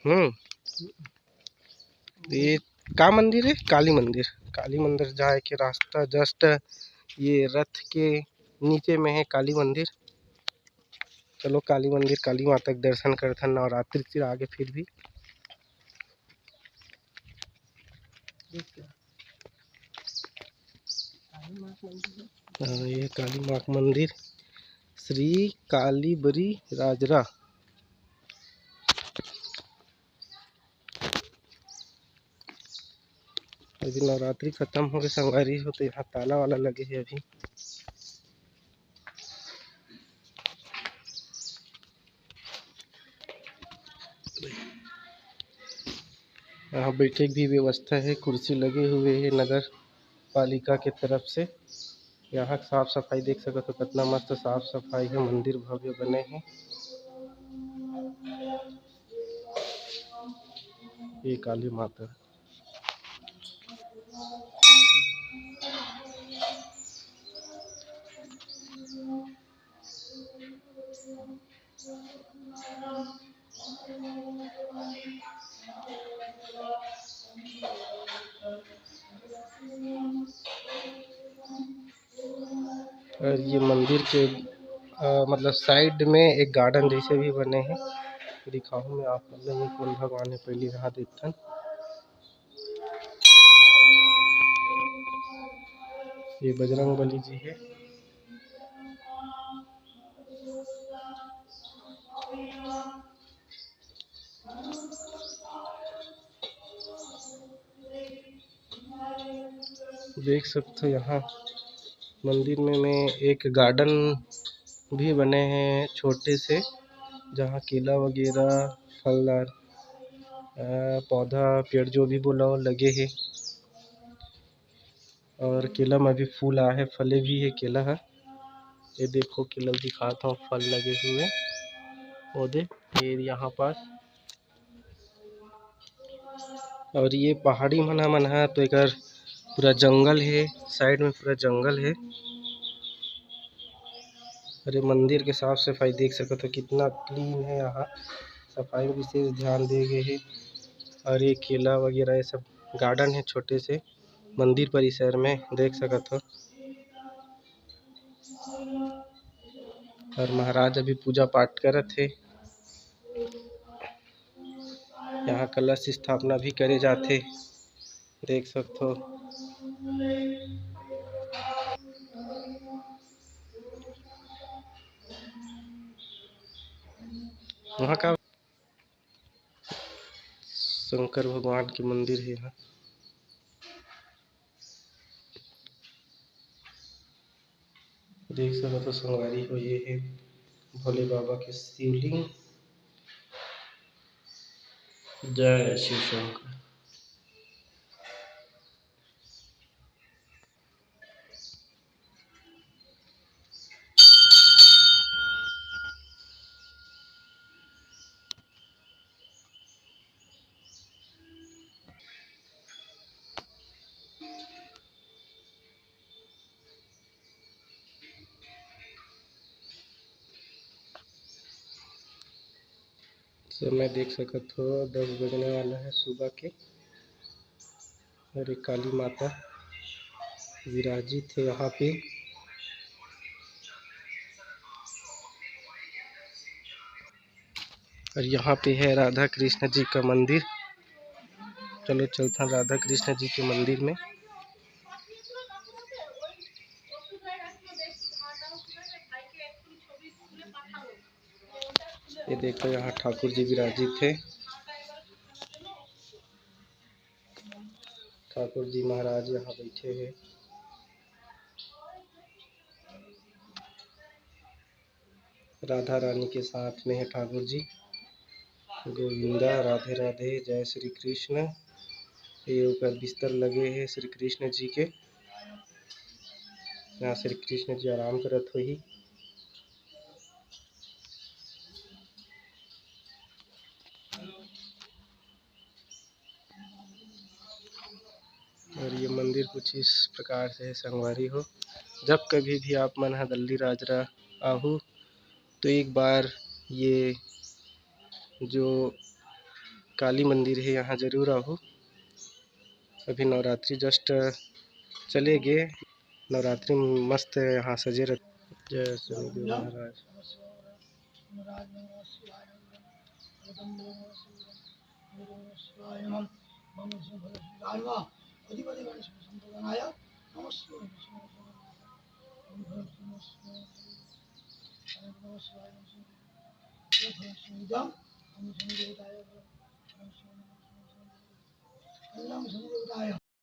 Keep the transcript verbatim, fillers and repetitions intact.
हम्म, ये का मंदिर है? काली मंदिर। काली मंदिर जाए के रास्ता just ये रथ के नीचे में है काली मंदिर। चलो काली मंदिर, काली माता के दर्शन करथन नवरात्रि से आगे फिर भी। हाँ, ये काली माँ का मंदिर, श्री कालीबरी राजरा। अभी नवरात्रि खत्म हो गए संगवारी हो, तो यहाँ ताला वाला लगे है अभी। यहाँ बैठे की भी व्यवस्था है, कुर्सी लगे हुए हैं नगर पालिका के तरफ से। यहाँ साफ सफाई देख सकत हो, कितना मस्त साफ सफाई है, मंदिर भव्य बने हैं। ये काली माता। और ये मंदिर के अ, मतलब साइड में एक गार्डन जैसे भी बने हैं, दिखाऊँ मैं आप मन ल। ये कौन भगवान है, पहले यहाँ देखथन। ये बजरंग बली जी है। देख सकते हो यहाँ मंदिर में, में एक गार्डन भी बने हैं छोटे से, जहाँ केला वगैरह, फलदार अ, पौधा, पेड़ जो भी बोला हो, लगे है। और केला में भी फूल आ है, फले भी है केला है। ये देखो केला दिखात हूँ, फल लगे हुए पौधे ये यहाँ पास। और ये पहाड़ी मन ह, मन ह तो एकर पूरा जंगल है, साइड में पूरा जंगल है। और ये मंदिर के साफ सफाई देख सकत हो, कितना क्लीन है यहाँ, सफाई में विशेष ध्यान दिए गए है। और ये केला वगैरह, ये सब गार्डन है छोटे से मंदिर परिसर में, देख सकत हो। और महाराज अभी पूजा पाठ करत हे। यहाँ कलश स्थापना भी करे जाथे, देख सकथो। वहाँ का शंकर भगवान के मंदिर हे यहाँ। देख सकत हो संगवारी हो, ये हे भोले बाबा के शिवलिंग। जय शिव शंकर। समय देख सकत हो, दस बजने वाला है सुबह के। और एक काली माता विराजित है यहाँ पे। और यहाँ पे है राधा कृष्ण जी का मंदिर। चलो चलथन राधा कृष्ण जी के मंदिर में। ये देखो, यहाँ ठाकुर जी विराजित है। ठाकुर जी महाराज यहाँ बैठे हैं। राधा रानी के साथ में है ठाकुर जी। गोविंदा, राधे राधे, जय श्री कृष्ण। ये ऊपर बिस्तर लगे हैं श्री कृष्ण जी के। यहाँ श्री कृष्ण जी आराम करत होही। और ये मंदिर कुछ इस प्रकार से है संगवारी हो। जब कभी भी आप मन ह दल्ली राजरा आहू, तो एक बार ये जो काली मंदिर हे, यहाँ जरूर आहू। अभी नवरात्रि just चले गे, नवरात्रि में मस्त यहाँ सजे रहते। जय शनिदेव महाराज।